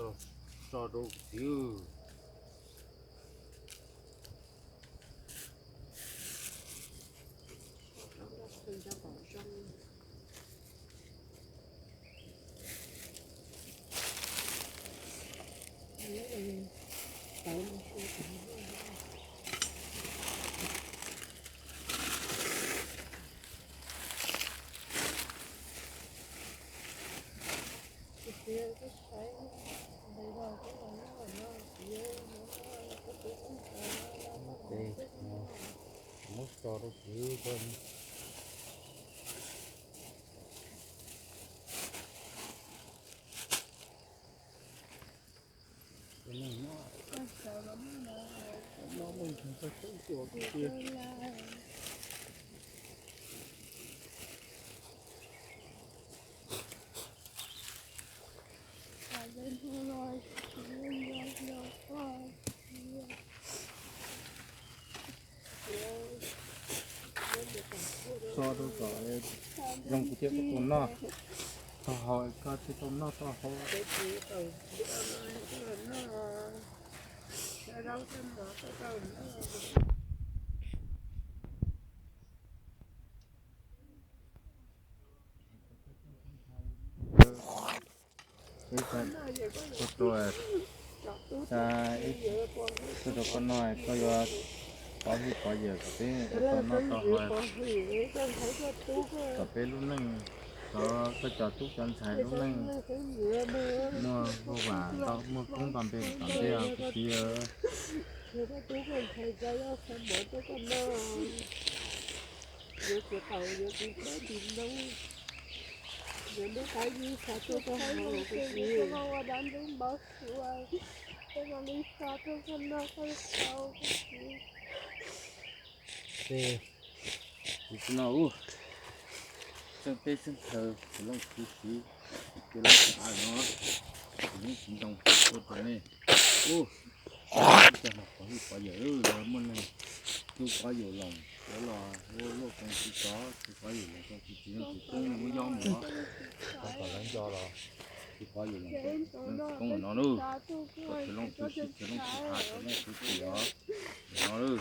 So rau kuv txiv. Muab so rau kuv. So rau kom zoo kuv thiaj tau noj tau haus, koj thiaj tau noj tau haus. Tuaj rau koj noj, koj yuav pov hwj pov yawm kom peb tau noj tau haus, kom peb lub neej, kom koj cov tub cov ntxhais lub neej muaj voj vam, muaj koob nto npe tom ntej os kuv txiv. Ces kuv txiv no ub, txeeb teb txeeb chaw, txiv leej txiv txiv, txiv leej txiv av no, txiv leej txiv ntoo ua rau nej ub. Cov no pov hwj pov yawm, muaj neeg tub pov yawm loos, cov los ua luaj koom txiv tsov, tub pov yawm loos rau txiv txiv leej txiv koob muab yob mus, txiv pov yawm loos koob no lawm, txiv leej txiv txiv, txiv leej txiv av, txiv leej txiv txiv os, no lawm.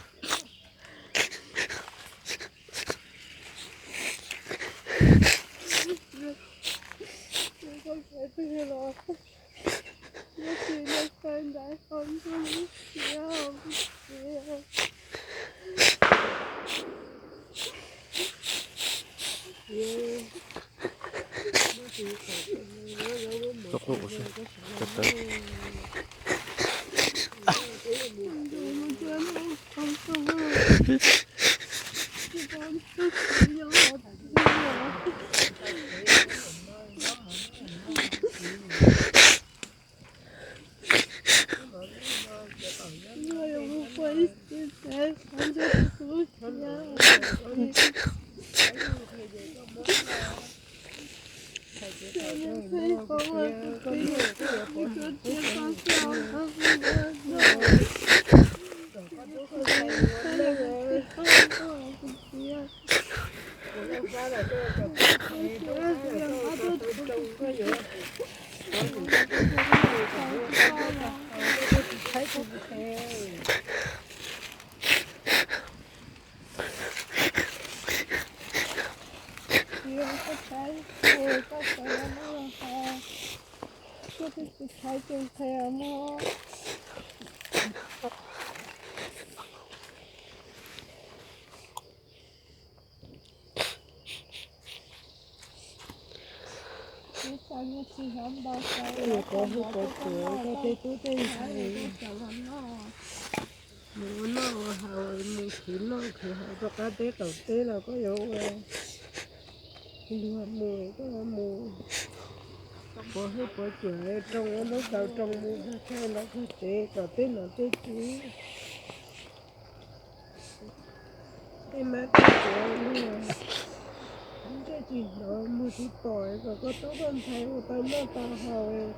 Mus ua noj ua haus, mus khwv noj khwv haus rau qab teb qaum teb los koj yuav ua luag mus, koj yuav mus pov hwj pov cuam roos ua lub kaus roos mus kawg los kawg tsev kom tej nom tej tswv, tej mab tej suav luag ntsej tsis hnov mus tsis pom kom koj tub koj ntxhais ua tau noj tau haus,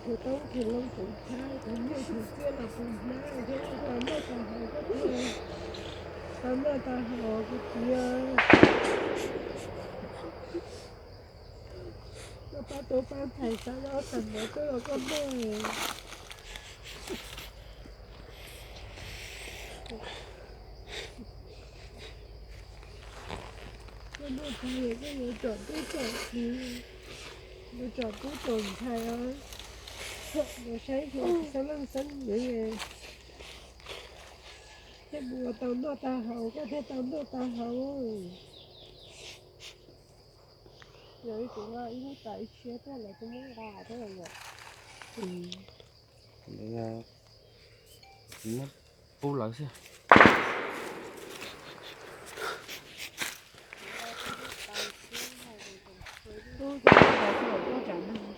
tus tub tus loo tus thab tus nyiaj tus txiaj los tus hnab thiab ua tau noj tau haus koj thiaj tau noj tau haus kuv txiv. Koj Koj tus pab thais xav los tag nrho koj los koj noj. Koj noj tag koj yuav tsom tub tsom kiv, yuav tsom tub tsom ntxhais os. Yuav saib xyov xab leej xeeb yuav thiaj mus ua tau noj tau haus, koj thiaj tau noj tau haus. Yog ib tug ib lub tas ib siab tuaj lawv twb muab nqa tuaj lawm. Muab pub lawv xwb.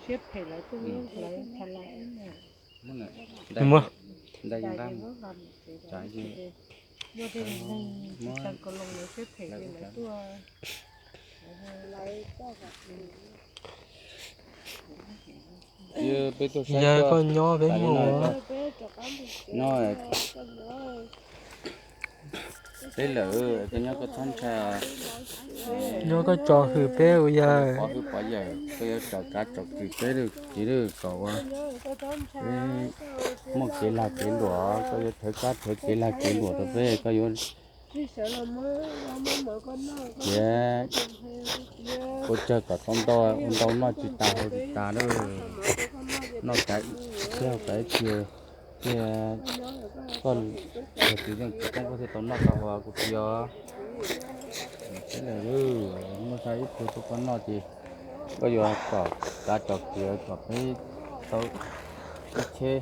Siab phem lawv tuaj muab lawv tha lawv. Muab. Yog koj nyob peb mus. Peb lawm, koj nyob koj txhob ntshai. Nyob koj tso hwm peb ua yawg. Pov hwm pov yawg, koj yuav tsom kav tsom kwm peb lwm txiv lwm kom ua muaj kev lag kev luam, koj yuav thawv kab thawv kev lag kev luam rau peb, koj yuav ua tsawg kom tau ntau, ua ntau noj tsis tas haus tsis tas lawm. Noj kav ib txhia haus kav ib txhia, thiaj koj yog txiv zeej txiv toob koj thiaj tau noj tau haus kuv txiv os. Muaj ib tug tuaj koj noj ces koj yuav tsom kav tsom kwm kom peb tau ib tsheb.